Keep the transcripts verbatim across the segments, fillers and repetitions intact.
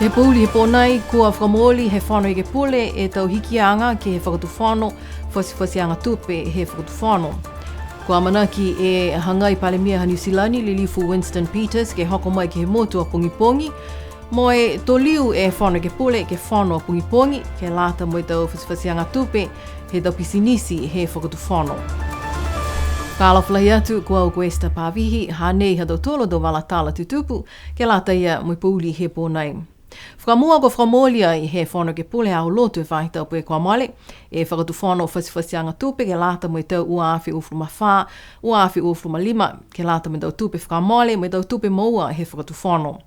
He pouli he pō nei, kua fakamooli he Fono Ekepule e tau hikiaga ke he Fakatufono, fasifasiaga tupe he Fakatufono. Kua amanaki e Hagai Palemia ha Niu Silani, Lilifu Winston Peters, ke hoko mai ke he motu a pogipogi, mo e to liu e Fono Ekepule ke fono a pogipogi, ke lata mo e tau fasifasiaga tupe he tau pisinisi he Fakatufono. Fakaalofa lahi atu, ko au ko Esther Pavihi, hanei ha tautolu a tau vala tala tutupu, ke lata ia mo e pouli he pō nei. Fakamua, kua fakamooli ai he Fono Ekepule Aho Lotu he faahi tapu kua mole e Fakatufono fasifasiaga tupe ke lata mo e tau ua afe uafulu ma fā, ua afe uafulu ma lima, ke lata mo e tau tupe fakamole, mo e tau tupe moua he Fakatufono.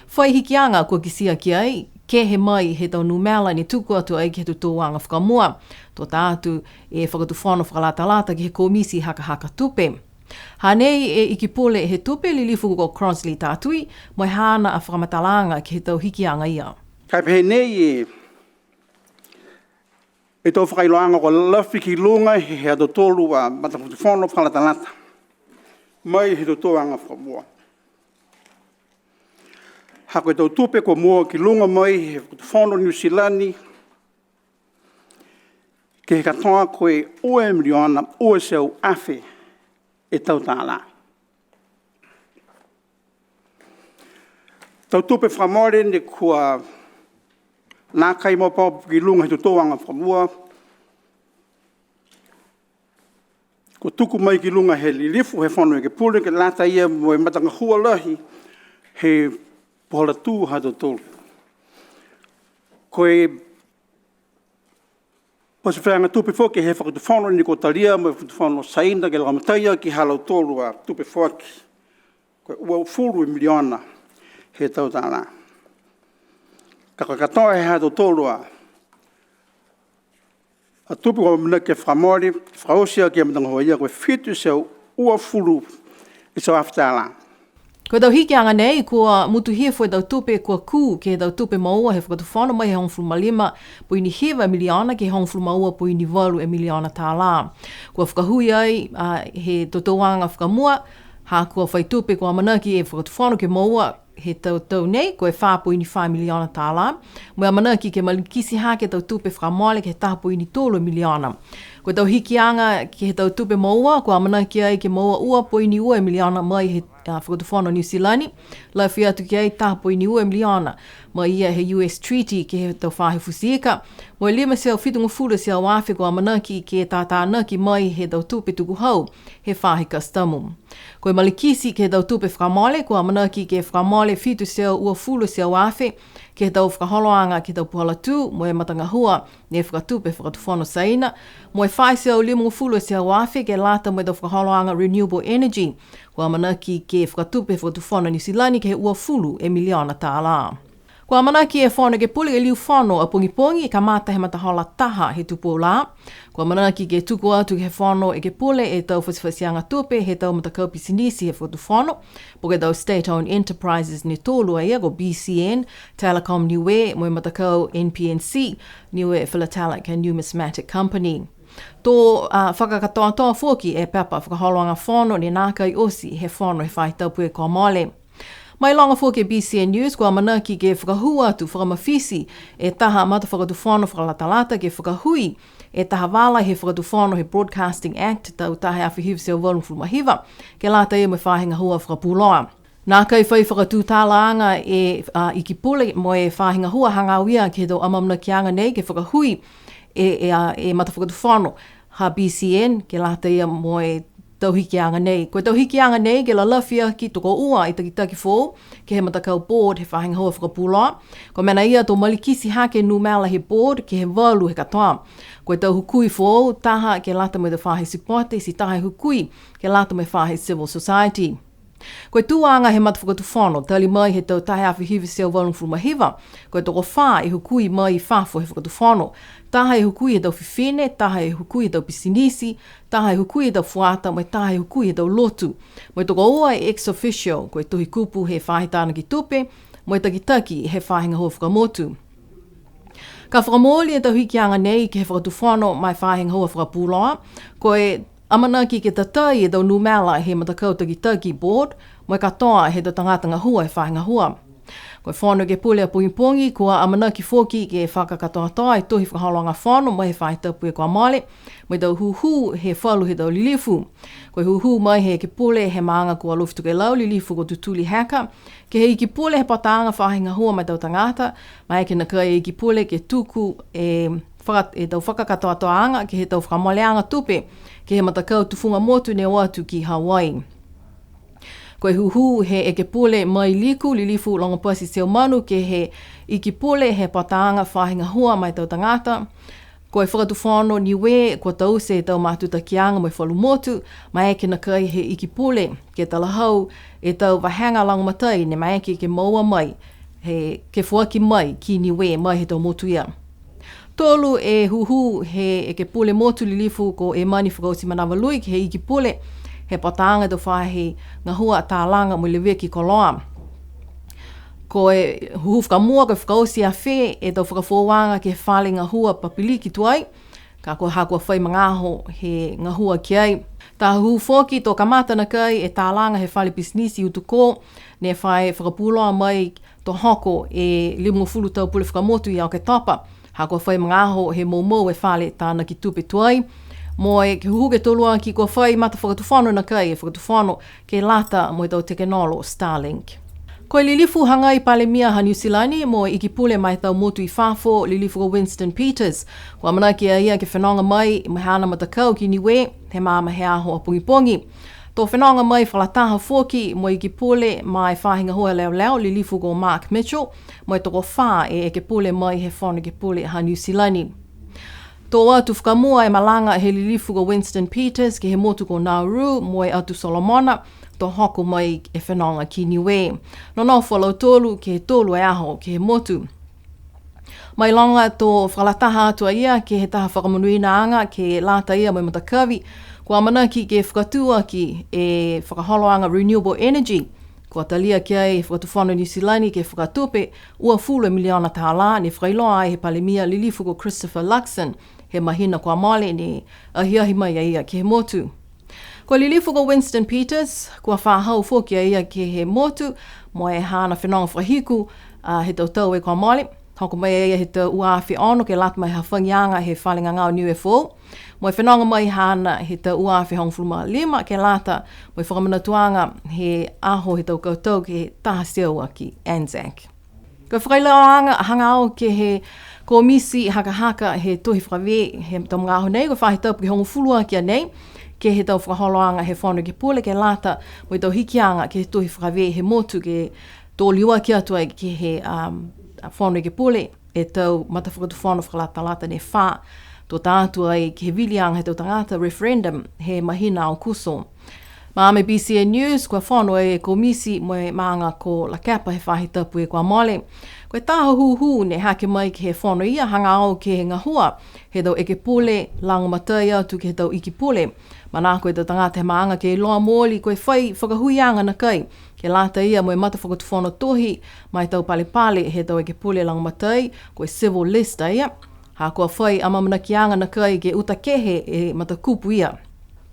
Fai hikiaga kua kitia ki ai, kehe mai he tau numela ne tuku atu ai ke he totouaga fakamua. To ta atu e Fakatufono fakalatalata ke he Komiti Hakahaka Tupe. Hanei e Ikipule he Tupe, Lilifu ko Crossley Tatui, mo e haana a fakamatalaaga ke he tau hikiaga ia. Ka e pehē nei e, e tau fakailoaga kua lafi ki luga he, he ha tautolu a matafakatufono fakalatalata mai he totouaga fakamua. Ha ko e tau tupe kua moua ki luga mai he Fakatufono Niu Silani, ke he katoa ko e ua e miliona ua e teau afe e tau tālā. Tau tupe fakamole ne kua nākai maopoopo ki luga he totouaga fakamua, kua tuku mai ki luga he Lilifu he Fono Ekepule ke lata ia mo e matagahua lahi he puhala tū ha tautolu. Ko e pasifaiaga tupe foki he Fakatufono ne kua talia mo e Fakatufono Saina ke lagomatai aki ha lautolu a tupe foaki. Ko e uafulu e miliona he tau tālā. Ka ko e katoa he ha tautolu a, a tupe kua amanaki ke fakamole, fakaoti aki e matagahua ia ko e fitu e teau uafulu e teau afe tālā. Ko e tau hikiaga nei, kua motu hifo e tau tupe kua kū ke he tau tupe moua he Fakatufono mai he hogofulu ma lima poini hiva e miliona ke he hogofulu ma ua poini valu e miliona tālā. Kua fakahui ai, a, he totouaga fakamua, ha kua fai tupe kua amanaki e Fakatufono ke moua he tau tau nei, ko e fā poini fā miliona tālā. Mo e amanaki ke malikiti hake tau tupe fakamole ke he taha poini tolu miliona. Ko e tau hikiaga ke he tau tupe moua, kua amanaki ai ke moua ua poini ua miliona mai he, a, Fakatufono Niu Silani, lafi atu ki ai taha poini ua miliona mai ia he U S Treaty ke he tau faahi futi ika. Mo e lima e teau fitugofulu e teau afe kua amanaki ke tātānaki mai he tau tupe tukuhau he faahi kasitamu. Ko e malikiti ke he tau tupe fakamole, kua amanaki ke fakamole fitu e teau uafulu e teau afe ke he tau fakaholoaga ke he tau puhala tū mo e matagahua ne fakatupe Fakatufono Saina, mo e fā e teau limagofulu e teau afe ke lata mo e tau fakaholoaga renewable energy. Kua amanaki ke fakatupe Fakatufono Niu Silani ke he uafulu e miliona tālā. Kua amanaki e Fono Ekepule ke liu fono a pogipogi, kamata he matahola taha he tupou lā. Kua amanaki ke tuku atu ke he Fono Ekepule e tau fasifasiaga tupe he tau matakau pisinisi he Fakatufono, po ke tau state-owned enterprises ne tolu a ia, ko B C N, Telecom Niue, mo e matakau N P N C, Niue Philatelic and Numismatic Company. To, a, fakakatoatoa foki e pepa fakaholoaga fono ne nākai oti he fono he faahi tapu kua mole. Mailoga foki e B C N News, kua amanaki ke fakahū atu fakamafiti e taha matafakatufono fakalatalata ke fakahui e taha vala he Fakatufono he Broadcasting Act, tau taha e afe hiva e teau valugofulu ma hiva, ke lata ia mo e faahi gahua fakapuloa. Nākai fai fakatutalaaga e, a, Ikipule mo e faahi gahua hagaao ia ke he tau amaamanakiaga nei ke fakahui e, e, a, e matafakatufono ha B C N ke lata ia mo e tau hikiaga nei. Ko e tau hikiaga nei ke lalafi aki tokoua e takitaki foou ke he matakau board he faahi gahua fakapuloa. Ko e mena ia to malikiti hake numela he board ke he valu he katoa. Ko e tau hukui foou, taha ke lata mo e faahi sipote, ti taha e hukui ke lata mo e faahi civil society. Ko e tuaga he matafakatufono, tali mai he tau taha e afe hiva e teau valugofulu ma hiva, ko e tokofā e hukui mai fafo he fakatufono. Taha e hukui he tau fifine, taha e hukui he tau pisinisi, taha e hukui he tau fuata, mo e taha e hukui he tau lotu. Mo e tokoua e ex officio, ko e tohi kupu he faahi tānaki tupe, mo e takitaki he faahi gahua fakamotu. Ka fakamooli e tau hikiaga nei ke he fakatufono ma e faahi gahua fakapuloa, ko e amanaki ke tatai e tau numela he matakau takitaki board, mo e katoa he tau tagata gahua he faahi gahua. Ko e Fono Ekepule a pogipogi, kua amanaki foki ke fakakatoatoa e tohi fakaholoaga fono mai he faahi tapu kua mole, mo e tau hūhū he falu he tau lilifu. Ko e hūhū mai he Ekepule he maaga ko Alofi Tokelau, lilifu ko Tutuli Heka, ke he Ikipule he pataaga faahi gahua ma e tau tagata, maeke nākai e Ikipule ke tuku e faka-, e tau fakakatoatoaaga ke he tau fakamoleaga tupe ke he matakau tufuga motu ne o atu ki Hawaii. Ko e hūhū he Ekepule mai Liku, lilifu Logopati Seumanu, ke he Ikipule he pataaga faahi gahua ma e tau tagata. Ko e Fakatufono Niue, kua taute e tau matutakiaga mo e falu motu, maeke nākai he Ikipule ke talahau e tau vahega lagomatai ne maeke ke moua mai, he ke foaki mai ki Niue mai he tau motu ia. Tolu e hūhū he Ekepule motu, lilifu ko Emani Fakaotimanava Lui, ke he Ikipule he pataaga tau faahi gahua talaga mo e leveki koloa. Ko e hūhū fakamua, ko e fakaoti a fē e tau fakafoouaga ke he fale gahua papiliki tuai, ka ko e ha kua fai magaaho he gahua ki ai. Taha hūhū foki, to kamata nākai e talaga he fale pisinisi utukō, ne fai fakapuloa mai to hoko e limagofulu tau pule fakamotu ia Oketopa. Ha kua fai magaaho he moumou e fale tānaki tupe tuai. Mo e hūhū ke toluaki, kua fai matafakatufono nākai e Fakatufono ke lata mo e tau tekenolo Starlink. Ko e lilifu hagai Palemia ha Niu Silani mo e Ikipule ma e tau motu i fafo, lilifu ko Winston Peters, kua amanaki a ia ke fenoga mai mo e haana matakau ki Niue he magaaho a pogipogi. To fenoga mai fakalataha foki mo e Ikipule ma e faahi gahua leoleo, lilifu ko Mark Mitchell, mo e tokofā e Ekepule mai he Fono Ekepule ha Niu Silani. To o atu fakamua e malaga he lilifu ko Winston Peters ke he motu ko Nauru mo e Atu Solomona, to hoko mai e fenoga ki Niue. Nonofo a lautolu ke he tolu e aho ke he motu. Mailoga to fakalataha atu a ia ke he taha fakamonuinaaga ke lata ia mo e matakavi, kua amanaki ke fakatū aki e fakaholoaga renewable energy. Kua talia ki ai e Fakatufono Niu Silani ke fakatupe uafulu e miliona tālā, ne fakailoa ai he Palemia, lilifu ko Christopher Luxon, he mahina kua mole, ne ahiahi mai a ia ke he motu. Ko e lilifu ko Winston Peters, kua fa hau foki a ia ke he motu mo e haana fenoga fakahiku, a, he tau tau kua mole. Hoko mai a ia he tau ua afe ono ke lata mo e hafagiaga he fale gagao Niue Foou. Mo e fenoga mai haana he tau ua afe hogofulu ma lima ke lata mo e fakamanatuaga he aho he tau kautau ke he taha teau aki, Anzac. Ko e fakailoaaga hagaao ke he Komiti Hakahaka he Tohi Fakavē he tau magaaho nei, ko e faahi tapu ke hogofulu aki a nei, ke he tau fakaholoaga he Fono Ekepule ke lata mo e tau hikiaga ke he tohi fakavē he motu, ke to liuaki atu ai ke he, um, Fono Ekepule e tau matafakatufono fakalatalata ne fā, to ta atu ai ke he viliaga he tau tagata, referendum, he mahina Aokuso. Mā mai B C N News, kua fono e komiti mo e maaga ko Lakepa he faahi tapu kua mole. Ko e taha hūhū ne hake mai ke he fono ia, hagaao ke he gahua he tau ekepule, lagomatai atu ke he tau ikipule. Manako e tau tagata he maaga ke iloa mooli ko e fai fakahuiaga nakai ke lata ia mo e matafakatufono tohi ma e tau palepale he tau ekepule lagomatai, ko e civil list ia. Ha kua fai amaamanakiaga nakai ke uta kehe e matakupu ia.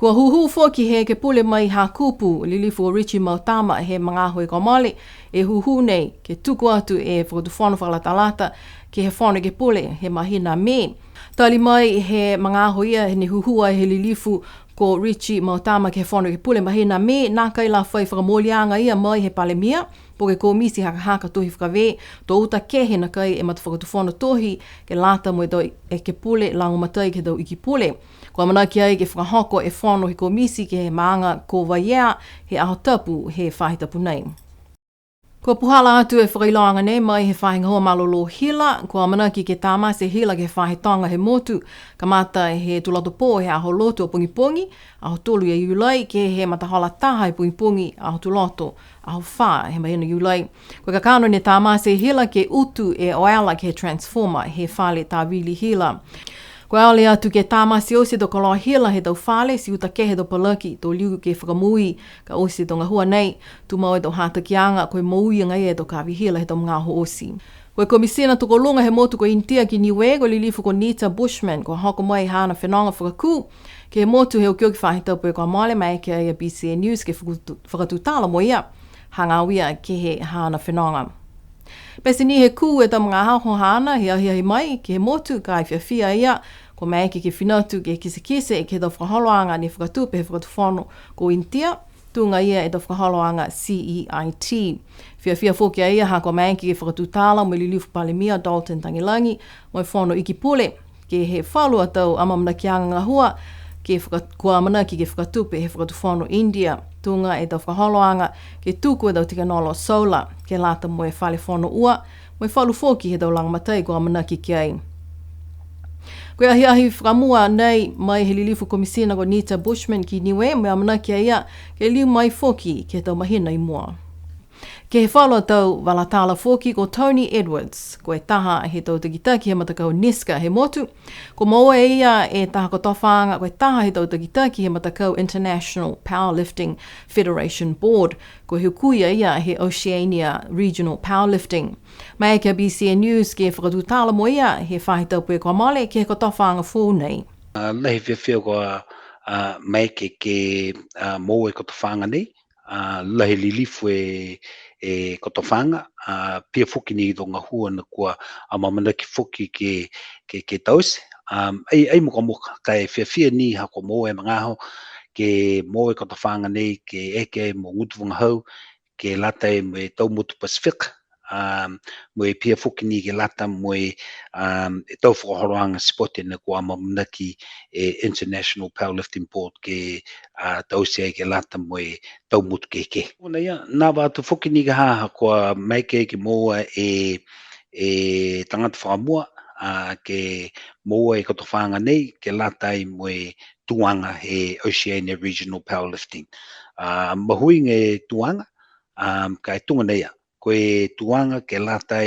Kua hūhū foki he ekepule mai Hakupu, Lilifu Richie Mautama, he magaaho kua mole, e hūhū nei ke tuku atu e fakatufono fakalatalata ke he Fono Ekepule he mahina Me. Tali mai he magaaho ia ne hūhū ai he lilifu ko Richie Mautama ke he Fono Ekepule mahina Me, nakai la fai fakamooliaga ia mai he Palemia, po ke Komiti Hakahaka Tohi Fakavē, to uta kehe nakai e matafakatufono tohi ke lata mo e tau ekepule lagomatai ke he tau ikipule. Kua amanaki ai ke fakahoko e fono he komiti ke he maaga ko Vaiea he aho tapu he faahi tapu nei. Kua puhala atu e fakailoaga nei mai he faahi gahua malolō hila, kua amanaki ke tamate hila ke he faahi toga he motu, kamata he tulotopō he aho Lotu a pogipogi, aho tolu ia Iulai, ke he matahola taha he pogipogi, aho tuloto, aho fā he mahina Iulai. Ko e kakano ne tamate hila ke utu e oela ke he transformer he fale tāvili hila. Kua ole atu ke tamate oti e tau koloa hila he tau fale, ti uta kehe e tau palaki, to liu ke fakamoui, ka oti e tau gahua nei, tumau e tau hatakiaga, ko e moui agaia e tau kavi hila he tau magaaho oti. Ko e Komisina Tokoluga he motu ko Initia ki Niue, ko e Lilifu ko Nita Bushman, kua hoko mai haana fenoga fakakū ke he motu he okioki faahi tapu kua mole, maeke ai a B C N News ke fakatu-, fakatutala mo ia, hagaao ia ke he haana fenoga. Pete ni he kū e tau magaaho haana he ahiahi mai ke he motu, ka e fiafia a ia kua maeke ke fina atu ke kitekite ke he tau fakaholoaga ne fakatupe he fakatufono ko Initia, tuga ia e tau fakaholoaga C E I T. Fiafia foki a ia ha kua maeke ke fakatutala mo e Lilifu Palemia Dalton Tagelagi mo e Fono Ikipule ke he falu a tau amaamanakiaga gahua ke faka-, kua amanaki ke fakatupe he fakatufono India, tuga e tau fakaholoaga ke tuku e tau tekenolosi solar ke lata mo e fale fono ua, mo e falu foki he tau lagomatai kua amanaki ki ai. Ko e ahiahi fakamua nei mai he Lilifu Komisina ko Nita Bushman ki Niue, mo e amanaki a ia ke liu mai foki ke he tau mahina i mua. Ke he falu a tau vala tala foki, ko Tony Edwards, ko e taha he tau takitaki he matakau NISCA he motu, kua moua e ia e taha kotofaaga, ko e taha he tau takitaki he matakau International Powerlifting Federation Board, kua hukui a ia he Oceania Regional Powerlifting. Maeke a BCN News ke fakatutala mo ia he faahi tapu kua mole ke he kotofaaga foou nei. A, lahi e fiafia kua, a, maeke ke, a, moua e kotofaaga nei, a, lahi e lilifu e, e kotofaaga, a, pihia foki ni e tau gahua ne kua, a, amaamanaki foki ke, ke, ke taute. A, ai, ai mukamuka, ka e fiafia ni ha kua moua e magaaho ke moua e kotofaaga nei ke eke mo gutu vagahau, ke lata mo e tau motu Pasifika, um, mo e pihia foki ni ke lata mo e, um, e tau fakaholoaga sipote ne kua amaamanaki e International Powerlifting Board ke, a, taute ai ke lata mo e tau motu kehekehe. Ko ia, nava atu foki ni ka ha, ha kua maeke ke moua e, e tagata fakamua, a, ke moua e kotofaaga nei, ke lata mo e tuaga he Oceania Regional Powerlifting. A, mahuiga e tuaga, um, ka e tuga nei a, ko e tuaga ke lata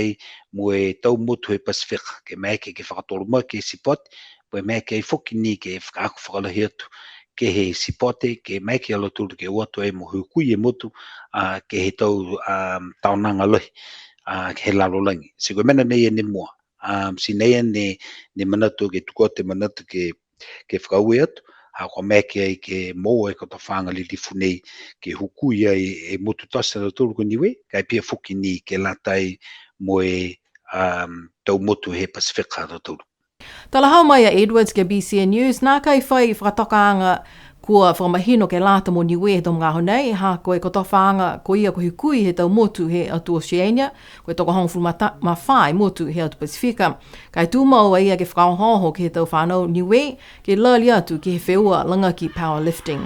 mo e tau motu he Pasifika, ke maeke ke fakatolomaki e sipote, mo e maeke foki ni ke fakaako fakalahi atu ke he sipote, ke maeke a lautolu ke o atu ai mo hukui e motu, a, ke he tau, um, taonaga lahi, a, ke he lalolagi. Ti ko e mena nei ne mua, um, ti nei ne, ne manatu ke tuku atu e manatu ke ke fakaaue atu, ha kua maeke ai ke moua e kotofaaga lilifu nei, ke hukui ai e motu tote ha lautolu ko Niue, ka e pihia foki ni ke lata mo e, um, tau motu he Pasifika ha lautolu. Talahau mai a Edwards ke he BCN News, nākai fai fakatokaaga kua fakamahino ke lata mo Niue he tau magaaho nei, ha ko e kotofaaga ko ia kua hukui he tau motu he atu Oceania, ko e tokohogofulu ma fā e motu he atu Pasifika. Ka e tumau a ia ke fakaohooho ke he tau fanau Niue, ke lali atu ke he feua lagaki powerlifting.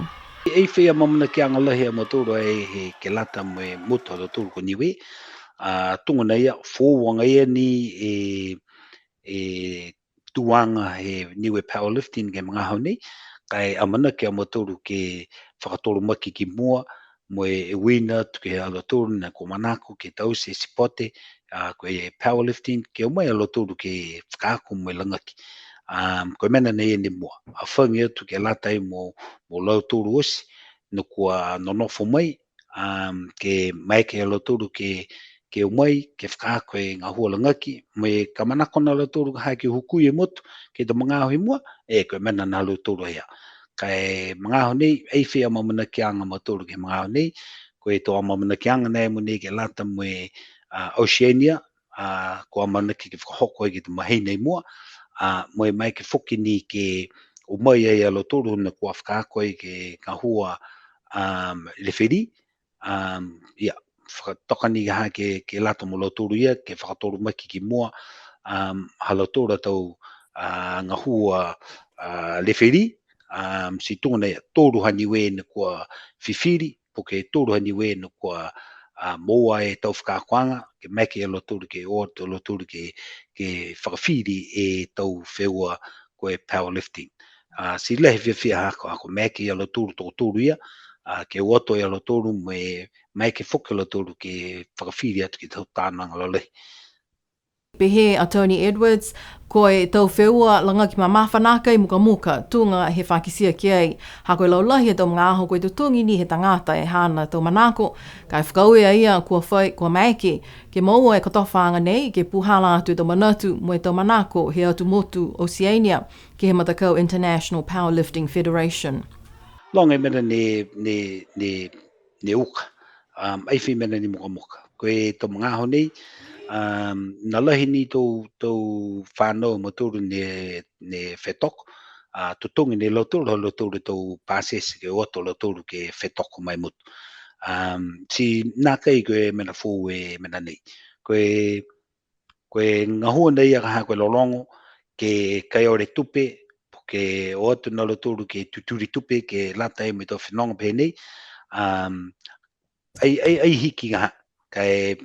Ai fai amaamanakiaga lahi a mautolu ai he ke lata mo e motu ha lautolu ko Niue, a, tuga nei a, foou agaia ni e, e tuaga he Niue Powerlifting ke he magaaho nei, ka e amanaki a mautolu ke fakatolomaki ki mua, mo e uiina atu ke he ha lautolu ne kua manako ke taute e sipote, a, ko e powerlifting, ke o mai a lautolu ke fakaako mo e lagaki. Um, ko e mena nei ne mua, hafagi atu ke lata mo, mo lautolu oti, ne kua nonofo mai, um, ke maeke a lautolu ke, ke o mai, ke fakaako e gahua lagaki, mo e ka manako a lautolu ha ke hukui e motu, ke he tau magaaho i mua, e, ko e mena na lautolu ia. Ka e magaaho nei, ai fai amaamanakiaga a mautolu ke he magaaho nei, ko e tau amaamanakiaga nei mo nei ke lata mo e, a, Oceania, a, kua amanaki ke fakahoko ai ke he mahina i mua, a, mo e maeke foki ni ke o mai ai a lautolu ne kua fakaako ai ke gahua, um, lefeli, um, ia, fakatoka ni ha ke, ke lata mo lautolu ia, ke fakatolomaki ki mua, um, ha lautolu a tau, a, gahua, a, lefeli, um, ti tuga nei a, tolu ha Niue ne kua fifili, po ke tolu ha Niue ne kua, a, moua e tau fakaakoaga, ke maeke a lautolu ke o atu a lautolu ke, ke fakafili e tau feua ko e powerlifting. A, ti lahi e fiafia ha ko, ha ko e maeke ia lautolu tokotolu ia, a, ke o atu ia lautolu mo e maeke foki a lautolu ke fakafili atu ke he tau taonaga lalahi. Pehē a Tony Edwards, ko e tau feua lagaki mamafa nākai mukamuka, tuga he fakakitia ki ai, ha ko e laulahi he tau magaaho ko e totogi ni he tagata e haana tau manako, ka e fakaaue a ia kua fai, kua maeke ke moua e kotofaaga nei, ke puhala atu e tau manatu mo e tau manako he atu motu Oceania, ke he matakau International Powerlifting Federation. Loga e mena ne, ne, ne, ne uka, um, ai fai mena ne mukamuka. Ko e tau magaaho nei, Um, na lahi ni tau, tau fanau a mautolu ne, ne fetoko, a, totogi ni e lautolu, ha lautolu tau pasese ke o atu a lautolu ke fetoko mai motu. Um, ti nākai ko e mena foou e mena nei. Ko e, ko e gahua nei a ka ha ko e lologo, ke kaiole tupe, po ke o atu a lautolu ke tutuli tupe, ke lata mo e tau fenoga pehē nei, um, ai, ai, ai hiki ka ha. Ka e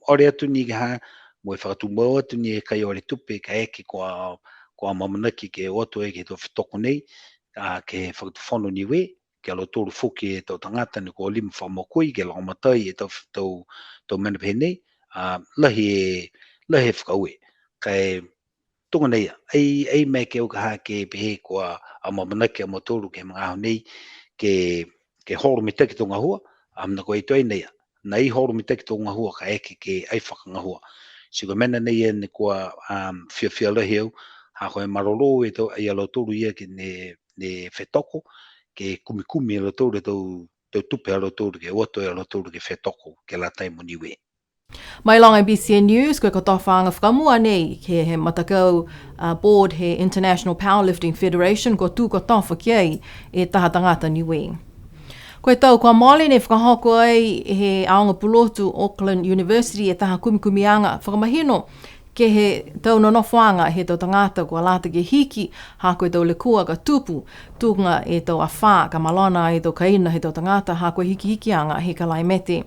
ole atu ni ka ha, mo e fakatumau atu ni e kaiole tupe, kaeke kua, kua amaamanaki ke o atu ai ke he tau fetoko nei, a, ke he Fakatufono Niue, ke a lautolu foki e tau tagata ne kua lima fakamokoi, ke lagomatai e tau, tau, tau mena pehē nei, a, lahi e, lahi e fakaaue. Ka e, tuga nei a, ai, ai maeke au ka ha ke pehē kua amaamanaki a mautolu ke he magaaho nei, ke, ke holo mitaki tau gahua, a, mena ko e tuai nei a, nai holo mitaki tau gahua kaeke ke ai fakagahua. Ti ko e mena nei a ne kua, um, fiafia lahi au, ha ko e malolō e tau, ai a lautolu ia ke ne, ne fetoko, ke kumikumi a lautolu e tau, tau tupe ha lautolu ke o atu a lautolu ke fetoko, ke lata mo Niue. Mailoga e B C N News, ko e kotofaaga fakamua nei ke he matakau, a, board he International Powerlifting Federation, kua tū kotofa ki ai e taha tagata Niue. Ko e tau kua mole ne fakahoko ai he aoga pulotu Auckland University e taha kumikumiaga fakamahino ke he tau nonofoaga he tau tagata kua lata ke hiki, ha ko e tau lekua ka tupu, tuga e tau afā ka malona e tau kaina he tau tagata, ha ko e hikihikiaga he kalaimete.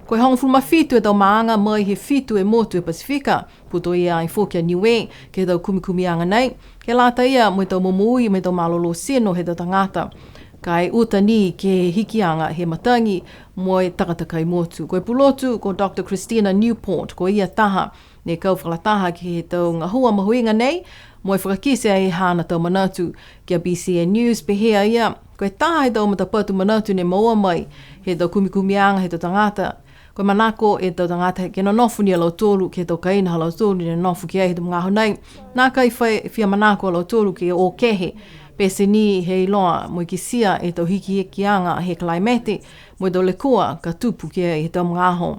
Ko e hogofulu ma fitu e tau maaga mai he fitu e motu he Pasifika, putoia ai foki a Niue ke he tau kumikumiaga nei, ke lata ia mo e tau momoui mo e tau malolō tino he tau tagata. Ka e uta ni ke he hikiaga he matagi mo e takatakai motu. Ko e pulotu, ko Doctor Christina Newport, ko ia taha ne kau fakalataha ke he tau gahua mahuiga nei, mo e fakakite ai haana tau manatu ki a B C N News, pehē a ia, ko e taha he tau matapatu manatu ne moua mai he tau kumikumiaga he tau tagata, ko e manako e tau tagata ke nonofo ni a lautolu ke he tau kaina ha lautolu ne nonofo ki ai he tau magaaho nei. Nākai fai fia manako a lautolu ke o kehe, pete ni he iloa mo e kitia e tau hikihikiaga he kalaimete, mo e tau lekua ka tupu ki ai he tau magaaho.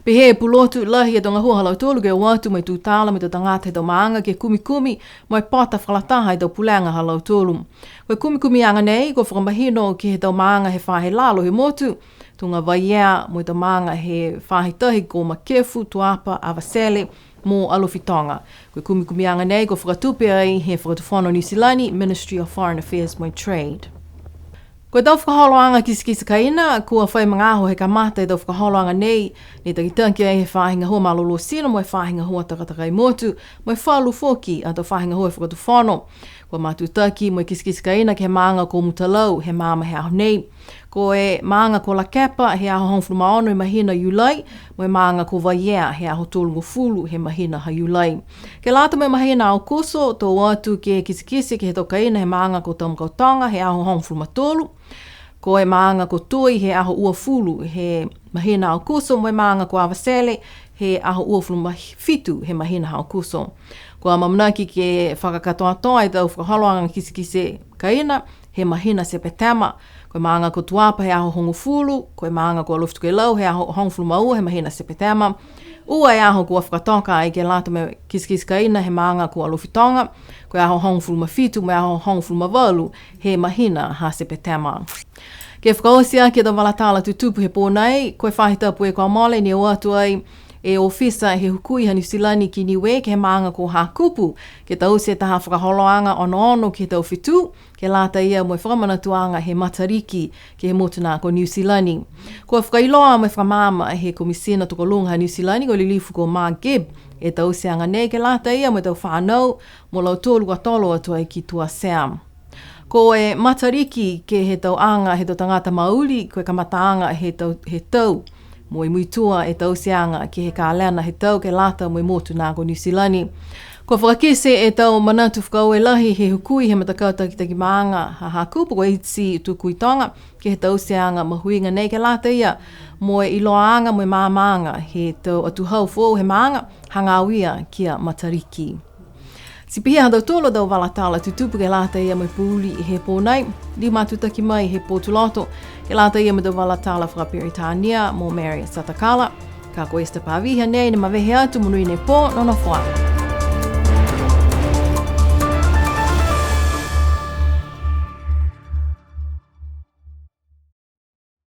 Pehē e pulotu, lahi e tau gahua ha lautolu ke o atu mo e tūtala mo e tau tagata he tau maaga ke kumikumi mo e pota fakalataha e tau pulega ha lautolu. Ko e kumikumiaga nei, kua fakamahino ke he tau maaga he faahi lalo he motu, tuga Vaiea mo e tau maaga he faahi tahi ko Makefu, Tuapa, Avatele, mo Alofi Toga. Ko e kumikumiaga nei, kua fakatupe ai he Fakatufono Niu Silani, Ministry of Foreign Affairs mo e Trade. Ko e tau fakaholoaga kitekite kaina, kua fai magaaho he kamata e tau fakaholoaga nei, ne takitaki ai he faahi gahua malolō tino mo e faahi gahua takatakai motu, mo e falu foki a tau faahi gahua he fakatufono. Kua matutaki mo e kitekite kaina ke he maaga ko Mutalau, he maama he aho nei. Ko e maaga ko Lakepa, he aho hogofulu ma ono he mahina Iulai, mo e maaga ko Vaiea, he aho tolugofulu he mahina ha Iulai. Ke lata mo e mahina Aokuso, to o atu ke kitekite ke he tau kaina he maaga ko Tamakautoga, he aho hogofulu ma tolu. Ko e maaga ko Toi, he aho uafulu he mahina Aokuso, mo e maaga ko Avatele, he aho uafulu ma fitu he mahina Aokuso. Kua amaamanaki ke fakakatoatoa e tau fakaholoaga kitekite kaina he mahina Sepetema. Ko e maaga ko Tuapa he aho hogofulu, ko e maaga ko Alofi Tokelau he aho hogofulu ma ua he mahina Sepetema. Ua e aho kua fakatoka ai ke lata mo e kitekite kaina he maaga ko Alofi Toga, ko e aho hogofulu ma fitu mo e aho hogofulu ma valu he mahina ha Sepetema. Ke fakaoti aki e tau vala tala tutupu he pō nei, ko e faahi tapu kua mole ne o atu ai e ofisa he hukui ha Niu Silani ki Niue ke he maaga ko Hakupu, ke taute taha fakaholoaga onoono ke he tau fetū, ke lata ia mo e fakamanatuaga he Matariki ke he motu na ko Niu Silani. Kua fakailoa mo e fakamaama he Komisina Tokoluga ha Niu Silani ko e Lilifu ko Mark Gibb e tauteaga nei ke lata ia mo e tau fanau mo lautolu kua tolo atu ai ki Tuatea. Ko e Matariki ke he tau aga he tau tagata Maori, ko e kamataaga he tau, he tau. Mo e muitua e tauteaga ke he kalena he tau ke lata mo e motu na ko Niu Silani. Kua fakakite e tau manatu fakaaue lahi he hukui he matakau takitaki maaga ha Hakupu ko Itzy Tukuitoga ke he tauteaga mahuiga nei ke lata ia mo e iloaaga mo e maamaaga he tau atuhau foou he maaga hagaao ia ki a Matariki. Ti pihia ha tautolu a tau vala tala tutupu ke lata ia mo e pouli he pō nei, liu matutaki mai he pō Tuloto, ke lata ia mo e tau vala tala fakaperitania mo Mary Satakala. Ka ko Esther Pavihi nei ne mavehe atu, monuina e pō, nonofo ā.